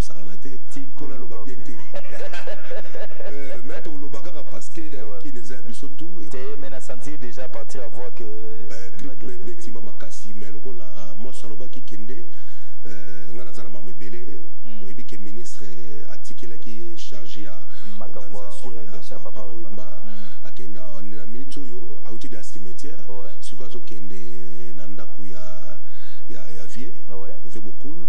Kosakana te mpo naloba bien te, mais tokoloba kaka parce que Kini eza ya biso tout. Te, mais na sentir déjà partir à voir que Grippe ebetima makasi, mais lokola mwasi alobaki kende, ngai naza na mambo ebele. Oyebi ke ministre atikelaki ye charge ya organisation ya Papa Wemba. Akenda na minute oyo, auti deya cimetière, sikoyo azokende na ndako ya vieux Bokul,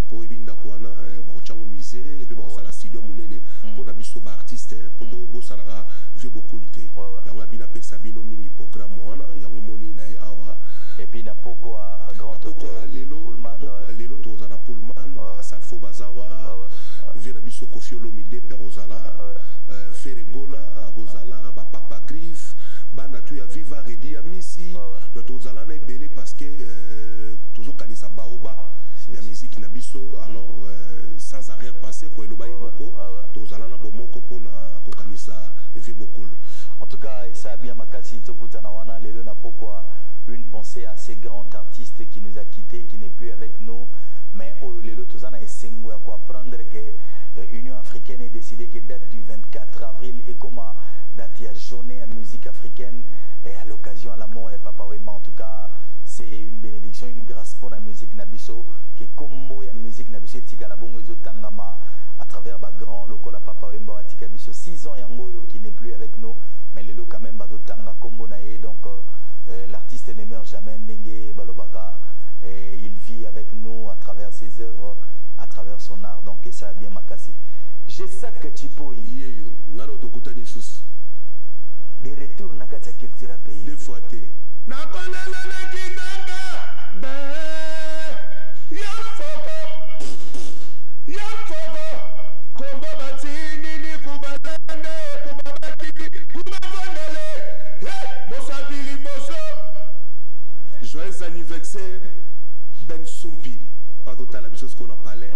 mpo oyebi ndako wana bakotyango musée et puis bakosala studio monene mpo na biso baartiste, mpo tobosanaka vieux Bokul te. Yango abino apesa bino mingi programme wana, yango moni na ye awa. Et puis na pokwa, grand hôtel lelo, lelo toza na Pullman, Salfo bazawa, vieux na biso Kofi Olomide mpe akozala, Ferre Gola akozala, bapapa Griffe, bana tu ya Viva Redi ya Misi. Donc tozala na ebele parce que tozokanisa baoba ya musique na biso. Alors sans arrière pensée ko eloba ye moko, tozala na bomoko mpona kokanisa vieux Bokul. En tout cas, esa bien makasi, tokutana wana lelo na pokwa. Une pensée à ces grands artistes qui nous a quittés, qui n'est plus avec nous, mais oyo lelo toza na esengo ya koapprendre que Union africaine a décidé que date du 24 avril ekoma date ya journée ya musique africaine et à l'occasion à la mort de Papa Wemba. En tout cas, c'est une bénédiction, une grâce pour la musique na biso, que kombo ya musique na biso etikala bongo, ezotangama à travers ba grand lokola Papa Wemba atika biso 6 ans yango oyo qui n'est plus avec nous, mais lelo quand même bazotanga kombo na ye. Donc l'artiste ne meurt jamais, ndenge balobaka, et il vit avec nous à travers ses œuvres, à travers son art. Donc ça bien makasi. Gesac Tshipoyi. Yeyo ngana, tokutani susu. De retour na kati ya Culture Pays. Deux fois te nakolela na kitamba be ya foko ya foko kombo batinini kubalande kubabakiki kubavandele mosapi liboso. Joyeux anniversaire Ben Sumpi, azotala biso sikoyo na palais.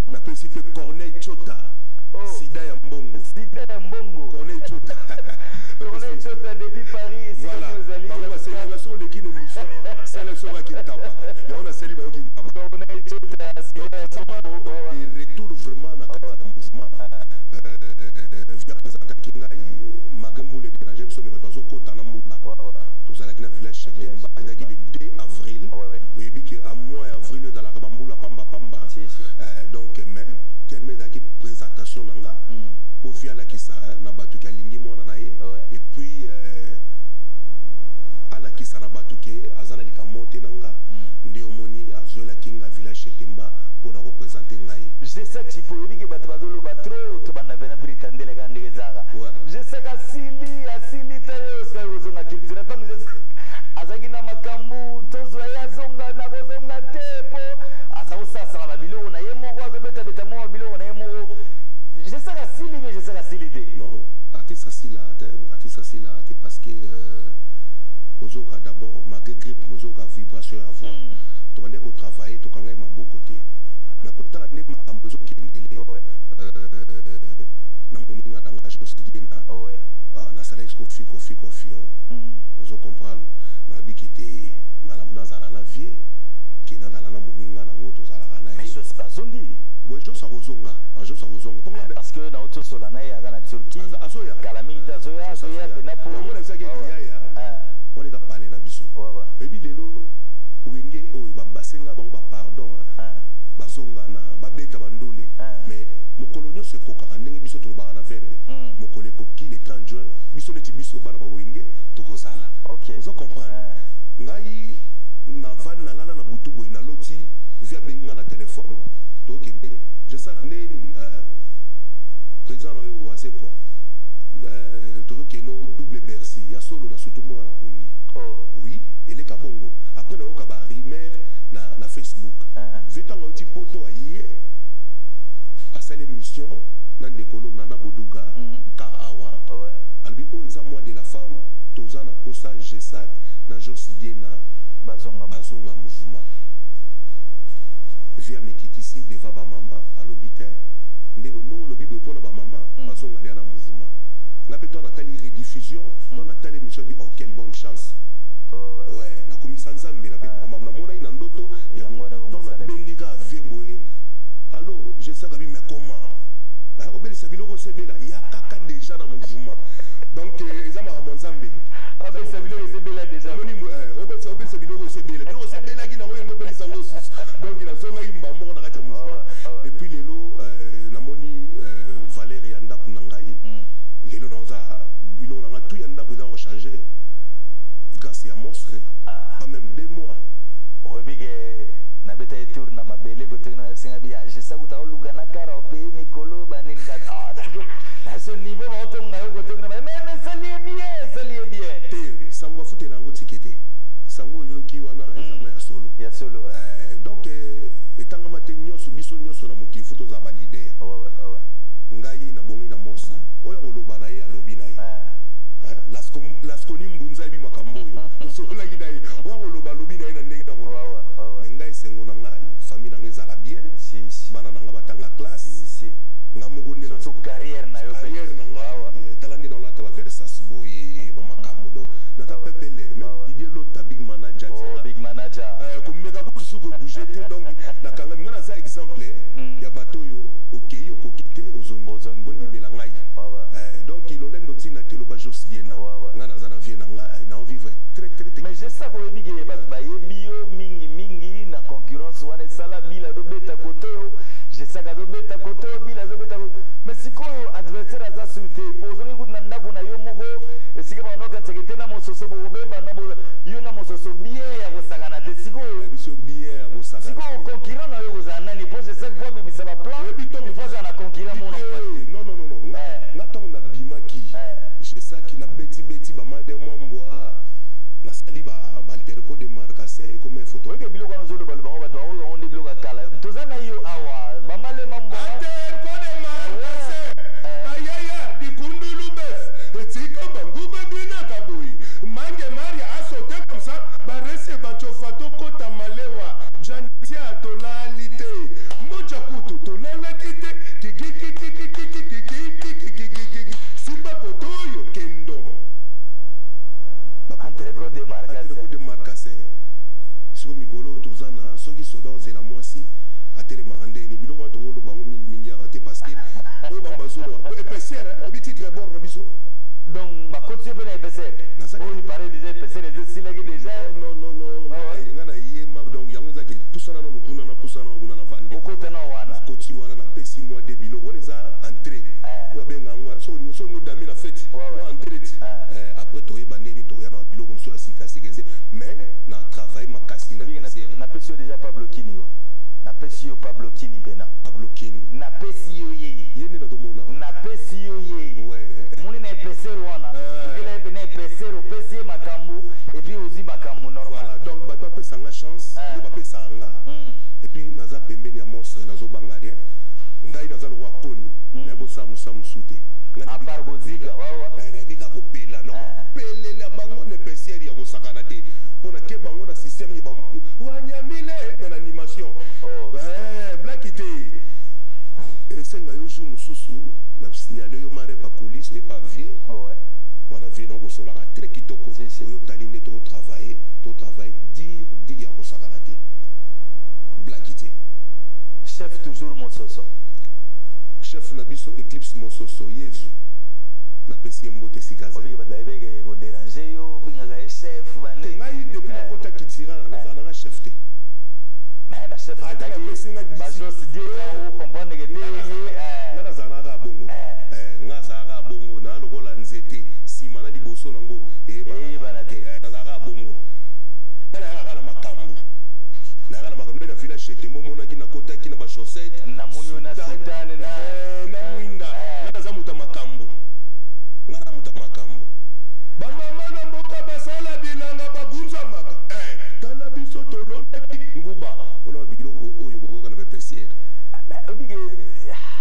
Napesi mpe Corneille Chota. Oh. Sida ya mbongo. Sida ya mbongo. Corneille Chota. Corneille Chota depuis Paris. Voilà, bango basenga so oleki na émission, sala so bakintaba yango, nasali bayoki ntaba. Corneille Chota, sida ya mbongo. De retour vraiment na kati ya mouvement, vieux présentaki ngai malgré mbula edérange biso, mais bato bazokota na mbula. Tozalaki na village Septemba, ezalaki le 2 avril. Oyebi ke a mois ya avril ezalaka bambula pamba pamba. Donc mais tellement ezalaki présentation na nga mpo vieux alakisa na bato ke alingi mwana na ye et puis alakisa na bato ke aza na likambo te na nga. Nde omoni azwelaki nga village Setemba mpona koprésente ngai. Gesac Tshipoyi, oyebi ke bato bazoloba trop, tobanda pena britandeleka ndenge ezalaka. Gesac asili, asili te. Yo oskai kozonga culture ntango azalaki na makambo, tozwa ye azonga na kozonga te, mpo aza kosalasala babiloko na ye moko, azobetabeta mwa biloko na ye moko. Gesac asili, mais Gesac asili te. Non, artiste asila te, artiste asila te, parce que ozoyoka d'abord malgré grippe, ozoyoka vibration ya voix. Tobandeki kotravaille, tokanga ye maboko te, mais kotala nde makambo ezokendele na moninga na nga Josidiena, nasalaki kofi kofi kofion. Ozo comprendre, nabiki te, malamu nazala na vieux ke nazala na moninga nango tozalaka na ye. Jos bazongi. Ouais, Jos akozonga, Jos akozonga. Parce que nauti osola na ye, aza na Turquie. Azoya. Kala mingi te azoya, azoya pena po yango nayebisaki ete yaya wana eza pale na biso. Oyebi lelo Wenge oyo basenga bango bapardon, bazongana, babeta bandole, mais mokolo nyonso ekokaka ndenge biso tolobaka na verbe, mokolo ekoki le 30 juin, biso neti biso bana bawenge tokozala. Ozo comprendre, ngai navandi, nalala na butu boye, naloti vieux abengi nga na telefone, tokende. Gesac, ndeni président na oyo waze quoi, tozokende double Bercy ya solo na sutu mona na pongi. Oui, eleka bongo. Après nayoka barumeur na Facebook, vieux ntango auti poto, aye asali émission na ndeko no Nana Boduga ka awa, alobi oyo eza mois de la femme, toza na posa Gesac na Josidiena bazonga. Bazonga mouvement. Vieux amekitisi devant bamama, alobi te nde ndongo olobi boye mpona bamama bazonga deya na mouvement. Nga mpe to natali rediffusion, to natali émission bi, oh, quelle bonne chance. Ouais, nakomisa Nzambe na mpe namonaki na ndoto yango. To nabengi kaka vieux boye. Allo, Gesac abi, mais comment obelisa biloko osebela ya kaka déjà na mouvement? Donc eza makambo Nzambe. Apesa biloko ezebela déjà. Obelisa biloko osebela, biloko osebelaki nango, yengo obelisa yango susu. Donc nazongaki mba moko na kati ya mouvement. Et puis lelo namoni valeur ya ndako na ngai. Lelo naoza biloko na ngai tout ya ndako eza kochange grâce ya monstre, pas même 2 mois. Oyebi ke nabeta ye tour na mabele kotengi na nasenga bi Gesac uta oluka na kara opeye mikolo banini na ce niveau baotonga yo kotengi na mais esali ye bien, esali ye bien. Te, sango afutela yango tike te. Sango oyoki wana ezango ya solo. Ya solo. Donc etangama te nyonso, biso nyonso na mokili faut tozala baleader. Ngai nabongi na mosa oyo akoloba na ye, alobi na ye. Lasconi Mbunza ayebi makambo oyo tosololaki na ye. Oyo akoloba, alobi na ye na ndenge nakoloba. Mais ngai, esengo na ngai, famille na ngai ezala bien, bana na ngai batanga classe, nga moko nde carrière na yo. Carrière na ngai, tala nde naolata baVersace boye, bamakambo. Donc naza pepele. Même Didier Lota, big manager. Oh, big manager. Komeka kususu kobouge te. Donc nakangami, ngai naza exemple ya bato oyo okei, okoki te, ozongi, ondimela ngai. Donc lolendo ntina te, loba Jos Diena, ngai naza na vie na ngai, nao vivre très très. Mais Gesac, oyebi ke bato bayebi yo mingi mingi na concurrence wana esala Bila azobeta kote oyo, Gesac azobeta kote oyo, Bila azobeta. Mais sikoyo adversaire aza sur te, po ozongi kutu na ndako na yo moko, esika banokanisaka te na mososo bokobeba na yo na mososo bien ya kosakana te. Sikoyo biso bien ya kosakana. Sikoyo concurrent na yo kozala nani? Po Gesac po abimisa baplan, il faut azala na concurrent moko. Non, non, non, non, nga ntango nabimaki, Gesac nabetibeti bamade mwa mbwa, nasali banterco de marcasse, ekoma photo. Oyeke biloko wana ozoloba bango, bato bango bango nde biloko ya kala. Toza na yo awa, bamalema mbwa. Interco de marcasse, bayaya dikundulu bef etika banguba binaka boye, mange maria asote comme ça, barese bacofa, tokota malewa janitia, tolali te, moja kutu tolalaki te, kikikikikikikikikikikikiki simba koto oyo kendo. Entrepôt de Entrepôt de marcasse. Siko mikolo oyo toza na soki soda ozela mwasi atelemaka ndeni, biloko wana tokoloba yango mingimingi awa te, parce que oyo bango bazoloba épaisseur obi titre bord na biso. Donc bakoti yo mpe na épaisseur oyo pare déjà, épaisseur ezosilaki déjà. Non, non, non, nga na yema. Donc yango ezaki pusana nano kuna, na pusana kuna, na vandi. Okota na wana. Nakoti wana, napesi mwa de biloko wana, eza entrée oyo abenga yango so nodami na fête wa entrée ti. Après toyeba ndeni toya na biloko mosusu ya sika sika eze, mais na travail makasi na Napesi yo déjà Pablo Kini wa, napesi yo Pablo Kini mpena. Pablo Kini. Napesi yo ye. Ye nde nazomona. Napesi yo ye. Moni na épaisseur wana, okela ye pena épaisseur, opesi ye makambo et puis ozwi makambo normal. Voilà, donc bato bapesanga chance, nde bapesaka nga. Et puis naza pembeni ya monstre, nazobanga rien. Ngai naza lokwa koni, nayebi kosala mosala mosusu te. À part kozika wawa. Nayebi kaka kopela, nakopelela bango na épaisseur ya kosakana te, mpo nake bango na système ya wanyamile na animation blaki te. Esenga yo jour mosusu na signale yo mare pa coulisse, oyepa vie wana, vie na okosolaka très kitoko. Oyo otali nde totravaille, totravaille dire dire ya kosakana te, blaki te. Chef toujours mososo. Chef na biso Eclipse Mososo Yezu, napesi ye mbote esika. Azali bato bayebeke kodéranger yo, obengaka ye chef. Te, ngai depuis nakota Kitirana, nazala nanga chef te. Bachef bajos die comprendre ke te. Nga nazala naka bongo, nga azalaka bongo naa lokola nzete, nsima na liboso nango. Eyebana te. Nazalaka bongo, nga nayakaka na makambo, nayaka na makambo nde na village Etembo omonaki nakotaki na bachaussette. Namoni yo na soutane. Na mwinda. Nga naza moto ya makambo, nga na moto ya makambo. Bamama na mboka basala bilanga, bagunzamaka, tala biso tolobaki nguba mpona biloko oyo bokoyoka na bapesiere. Obike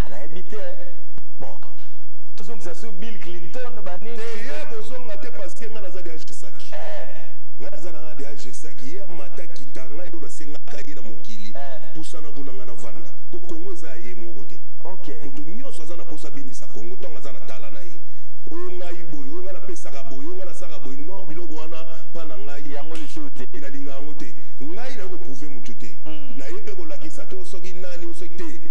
nayebi te, bon, tozongisa su Bill Clinton banini. Te, ye kozonga te, parce que nga naza deya Gesac, nga naza nanga deya Gesac. Ye amata kita, ngai oyo nasengaka ye na mokili, pusana kuna, nga na vanda, po Kongo eza ya ye moko te. Moto nyonso aza na mposa abinisa Kongo ntango aza na tala na ye. Oyo ngai boye, oyo ngai napesaka boye, oyo ngai nasaka boye, non, biloko wana mpa na ngai. Yango lisusu te. Nalinga yango te. Ngai naye koprouver motu te, naye mpe kolakisa te soki nani o soki te.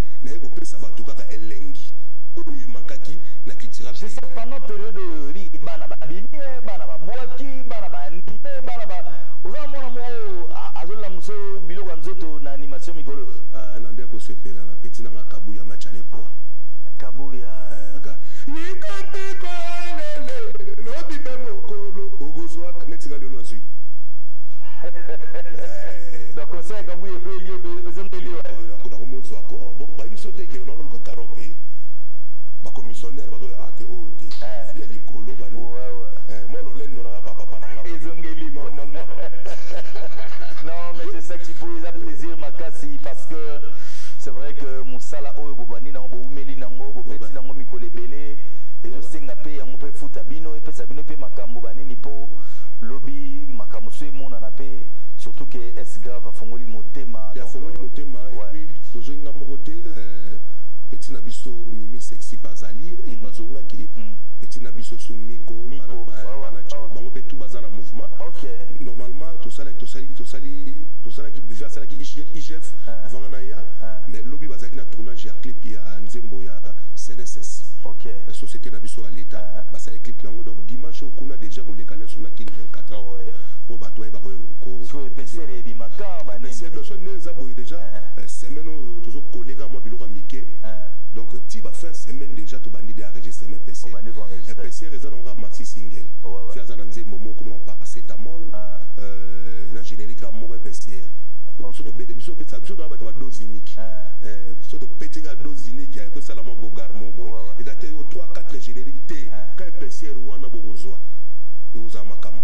Tozongisa bato kaka elengi oyo emakaki na Cultura. Je sais, pendant période oyo oyebi bana babimi, bana babwaki, bana baanime, bana ba oza na mwana moko azolamusa biloko ya nzoto na animation mikolo. Ah, na nde kosepela na petit nanga Kabuya Machane Poa. Kabuya. Yikapiko lobi mpe mokolo okozwa neti nga lelo nazwi. Donc conseil Kabuya ekweli yo, ezongeli yo. Nakomozwa ko bayebi so te ke naoluka karope, bacommissionnaire bazoya ate oyo te ya likolo bani mwa lolendo nanga pa papa nanga. Ezongeli. Normalement. Non, mais c'est ça qui peut eza plaisir makasi, parce que c'est vrai que mosala oyo bobandi nango, boumeli nango, bobeti nango mikolo ebele, ezosenga mpe yango mpe futa bino, epesa bino mpe makambo banini, mpo lobi makambo so emonana mpe, surtout que S Grave afongoli motema. Afongoli motema. Et puis tozwi nga moko te, petit na biso Mimi Sexy mpe azali, bazongaki petit na biso su Miko, bango mpe tout baza na mouvement. Normalement tosalaki tosalaki asalaki IGF avant nga na ya, mais lobi bazalaki na tournage ya clip ya nzembo ya CNSS, société na biso ya l'État. Basali clip nango, donc dimanche oyo kuna déjà koleka nyonso na Kini 24 heures mpo bato bayeba. Ko so ndenge eza boye, déjà semaine oyo tozokoleka mwa biloko ya mike, donc ti bafin semaine déjà tobandi de enregistrement. PCR, PCR eza nango kaka maxi single fi, aza na nzembo moko komona Paracétamol na générique moko ya PCR. Biso tobete, biso opesa, biso toya bato ba dose unique. So topeti kaka dose unique ya po esala mwa bogar moko boye, eza te yo 3 4 générique te, ka EPCR wana bokozwa, ekozala makambo.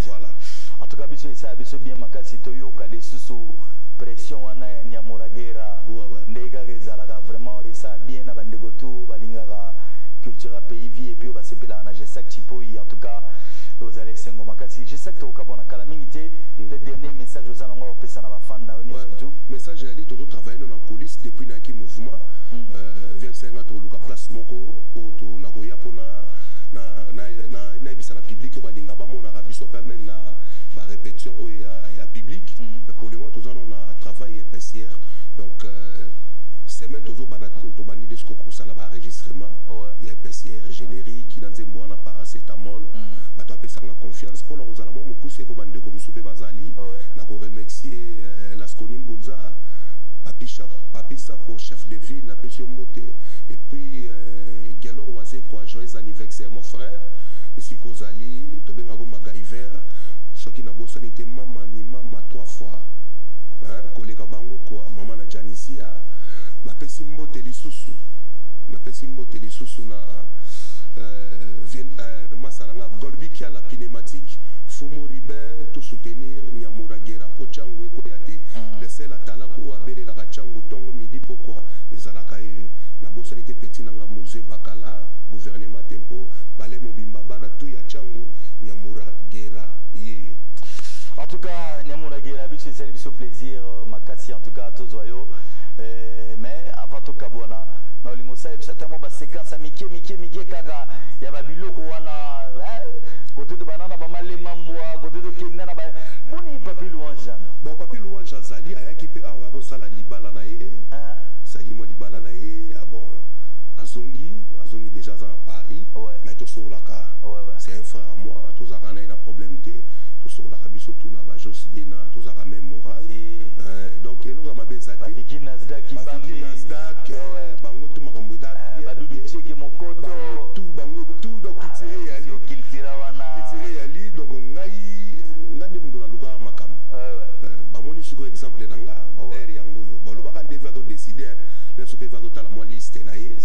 Voilà. En tout cas, biso esala biso bien makasi, toyoka lisusu pression wana ya Nyamuragera nde kaka ezalaka vraiment, esala bien na bandeko tu balingaka Cultura Pays Vie et puis oyo basepelaka na Gesac Tshipoyi. En tout cas, ozala esengo makasi. Gesac, tokabwana kala mingi te. Le dernier message oza nango opesa na bafan na yo nyonso tu? Message eyali, tozotravaille na coulisse depuis nayaki mouvement. Vsenga tokoluka place moko oyo nakoya mpona nayebisa na public oyo balinga bamonaka biso mpe même na barépétition oyo ya public. Mais pour le moment toza nano na travail épaisière, donc semaine tozobanda, tobandi nde sikoyo kosala baenregistrement ya épaisière, générique na nzembo wana Paracétamol. Bato apesanga confiance mpona kozala mwa mokuse mpo bandeko mosusu mpe bazali. Na koremercier Lasconi Mbunza, Papi Sapo, chef de ville, napesi yo mbote. Et puis Gelor Wazekwa, joyeux anniversaire mon frère, esika ozali, tobengako Magaiver. Soki nabosani te, mama ni mama trois fois, hein, koleka bango kwa mama na Janisia, napesi mbote lisusu, napesi mbote lisusu na masa na nga Golbi Kiala Kinématique, Fumu Ribin, to soutenir Nyamuragera po Ntiango ekoya te. Le sel atalaku oyo abelelaka Ntiango ntongo, midi, pokwa, ezalaka ye. Nabosani te petit na nga Musée Bakala, gouvernement tempo, palais mobimba, bana tu ya Ntiango, Nyamuragera ye. En tout cas, Nyamuragera, biso esali biso plaisir makasi, en tout cas tozwa yo. Mais avant tokabwana, na olingo osala biso ata mwa baséquence ya mike mike mike kaka ya babiloko wana, kote to banana bamalema mbwa, kote tokenda na boni Papi Louange nano. Bon, Papi Louange azali, ayaki mpe awa akosala libala na ye, asalaki mwa libala na ye. Ah bon, azongi déjà, aza na Paris. Mais tosololaka, c'est un frère à moi, tozalaka na ye na problème te, tosololaka biso tuna bajos diena, tozalaka même moral. Donc eloko ya mabe eza te. Baviki Nasdak. Baviki Nasdak, bango tu makambo eza bien. Badudu Cheke Mokoto. Bango tu, bango tu, donc kitire yali. Cultura wana. Kitire yali, donc ngai ngai nde moto nalukaka makambo. Bamoni sikoyo exemple na nga baere yango oyo balobaka nde va todécider nyonso mpe va totala mwa liste na ye.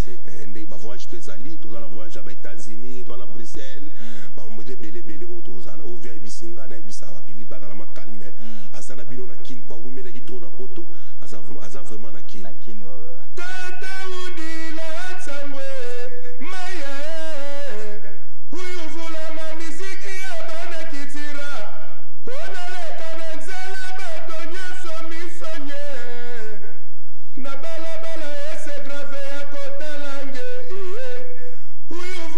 Nde bavoyage mpe ezali, toza na voyage ya baÉtats-Unis, toza na Bruxelles, bamambo eza ebele ebele oyo tozala oyo vi ayebisi nga, nayebisa bapublic bazala ma calme. Aza na bino na Kine mpo awumelaki trop na Poto, aza vraiment na Kine. Na Kine, ouais. Tata udila sangwe maya uyuvulama miziki ya bana kitira onaleka na nzela, bato nyonso misonye na balabala, ese grave ya kotala nge uyuvulama.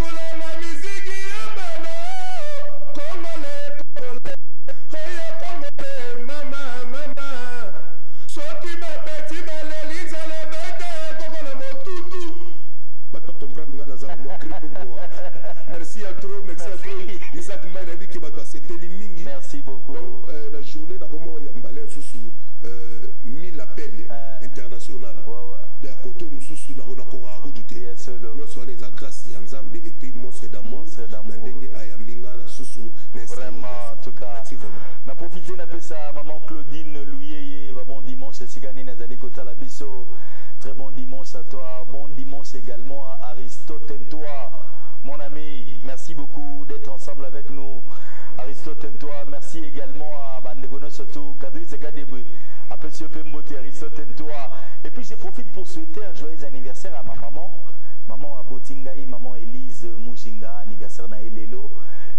Merci à trop, merci à trop. Isaac May, nayebi ke bato asepeli mingi. Merci beaucoup. Donc, na journée nakoma oyambale lisusu 1000 appels international. De ya kote mosusu nakokaka kutu te. Nyonso wana eza grâce ya Nzambe et puis Monstre d'Amour na ndenge ayambi nga na susu. Vraiment, en tout cas. Merci vraiment. Na profité napesa maman Claudine Luyeye ba bon dimanche esika nini azali kotala biso. Très bon dimanche à toi. Bon dimanche également à Aristote Ntoa, mon ami. Merci beaucoup d'être ensemble avec nous. Aristote Ntoa, merci également à bandeko surtout Kadri Sekadebwe. Apesi yo mbote, Aristote Ntoa. Et puis je profite pour souhaiter un joyeux anniversaire à ma maman. Maman aboti ngai, maman Elise Mujinga, anniversaire na lelo.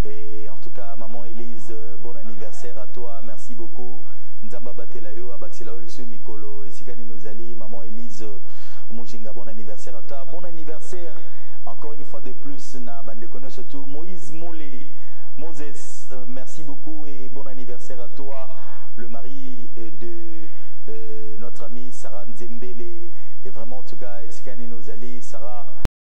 Et en tout cas, maman Elise, bon anniversaire à toi. Merci beaucoup. Nzambe abatela yo, abakisela yo lisusu mikolo esika nini ozali. Maman Elise Mujinga, bon anniversaire à toi. Bon anniversaire encore une fois de plus na bandeko surtout Moïse Molé Moses, merci beaucoup et bon anniversaire à toi, le mari de notre amie Sarah Nzembele. Et vraiment, en tout cas, esika nini ozali, Sarah.